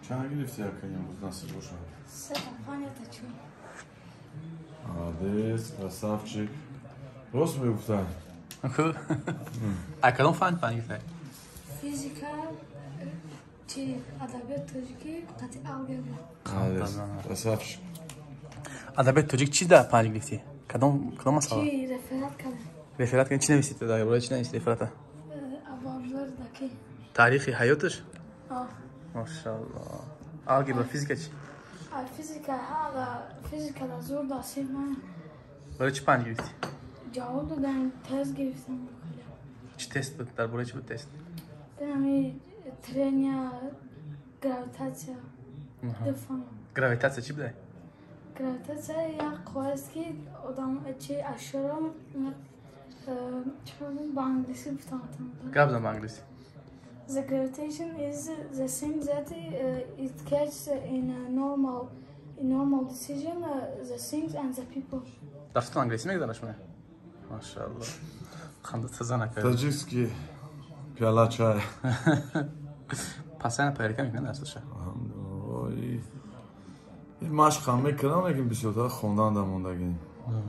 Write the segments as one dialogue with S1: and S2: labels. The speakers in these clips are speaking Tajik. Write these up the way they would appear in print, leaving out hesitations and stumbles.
S1: Чанд гирифти ака имрӯз, насиб бошад?
S2: 3.5 та 4.
S1: Молодец, красавчик. Рост мегуфтанд.
S3: А кадом фан 5 гирифтай?
S2: Физика, чи, адабиёт тоҷикӣ қатъи алгебра.
S1: Молодец, красавчик.
S3: Адабиёти тоҷик чи да 5 гирифтӣ? Кадом масъала?
S2: Чи, реферат кардам.
S3: Реферат кардӣ? Чӣ нависӣ? Дар бораи чӣ нависӣ реферата?
S2: Абуабдуллоҳ Рӯдакӣ.
S3: Таърихи ҳаёташ?
S2: О.
S3: Машаалло. Алгебра, физика чӣ?
S2: Физика, ҳа, физика да зур дасиб ман.
S3: Барои чӣ 5 гирифтӣ?
S2: Ҷавоб додам, тест гирифтам.
S3: Чӣ тест буд? Дар бораи чӣ буд тест?
S2: Ами трения, гравитатсия. Ду фан.
S3: Гравитатсия чӣ будай?
S2: Гравитатсия як қувва аст, ки одам чи, ашёро, чӣ, ба англисӣ гуфтам.
S3: Гап зан ба англисӣ.
S2: The gravitation is the thing that it catches in normal decision the things and the people.
S3: Дафтон англисӣ мегузарад шумо? Машаалло. Ханда таза накард.
S1: Таджикский пиала чай.
S3: Постоянно проверка мекунад дарсаша.
S1: Ой. Ин машқам мекунам, лекин бисёртар хондан дар мондагӣ.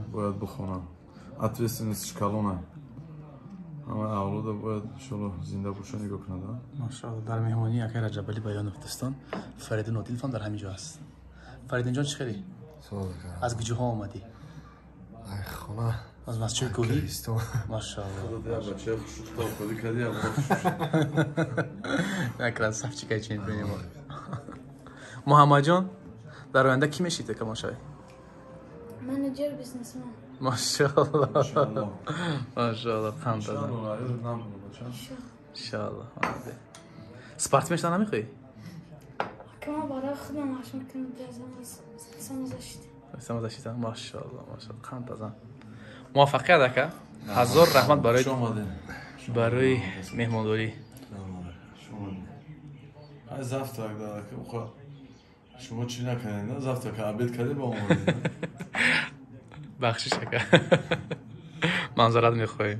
S1: Бояд бихонам. Ответственность калона. Ҳама авлода бояд, иншолло, зинда боша, нигоҳ кунад.
S3: Машаалло, дар меҳмонии акай Раҷабалӣ Баёнов, дӯстон, Фаридун Одилов ҳам дар ҳамин ҷо аст. Фаридунҷон, чӣ хеле? Аз куҷоҳо омадӣ?
S4: Ай хона.
S3: Аз масҷиди кӯҳӣ? Машаалло.
S1: Бачаи хушрӯ холи кардӣ.
S3: Як красавчик ай чемпиони мо. Муҳаммадҷон, дар оянда кӣ мешид, калон шавӣ?
S2: Менеджер, бизнесмен.
S3: Машаалло. Машаалло, қандазан. Иншалло. Спортсмен шуда намехоҳӣ?
S2: Акама барои худам машқ мекунам, самозащита.
S3: Самозащита, машаалло, машаалло, қандазан. Муваффақият, ака. Ҳазор раҳмат барои меҳмондорӣ.
S1: Ай завтрак да, шумо чӣ накардед, на завтрак, обед кардед, ба омадед.
S3: Бахшиш, ака, манзарат мехоҳем.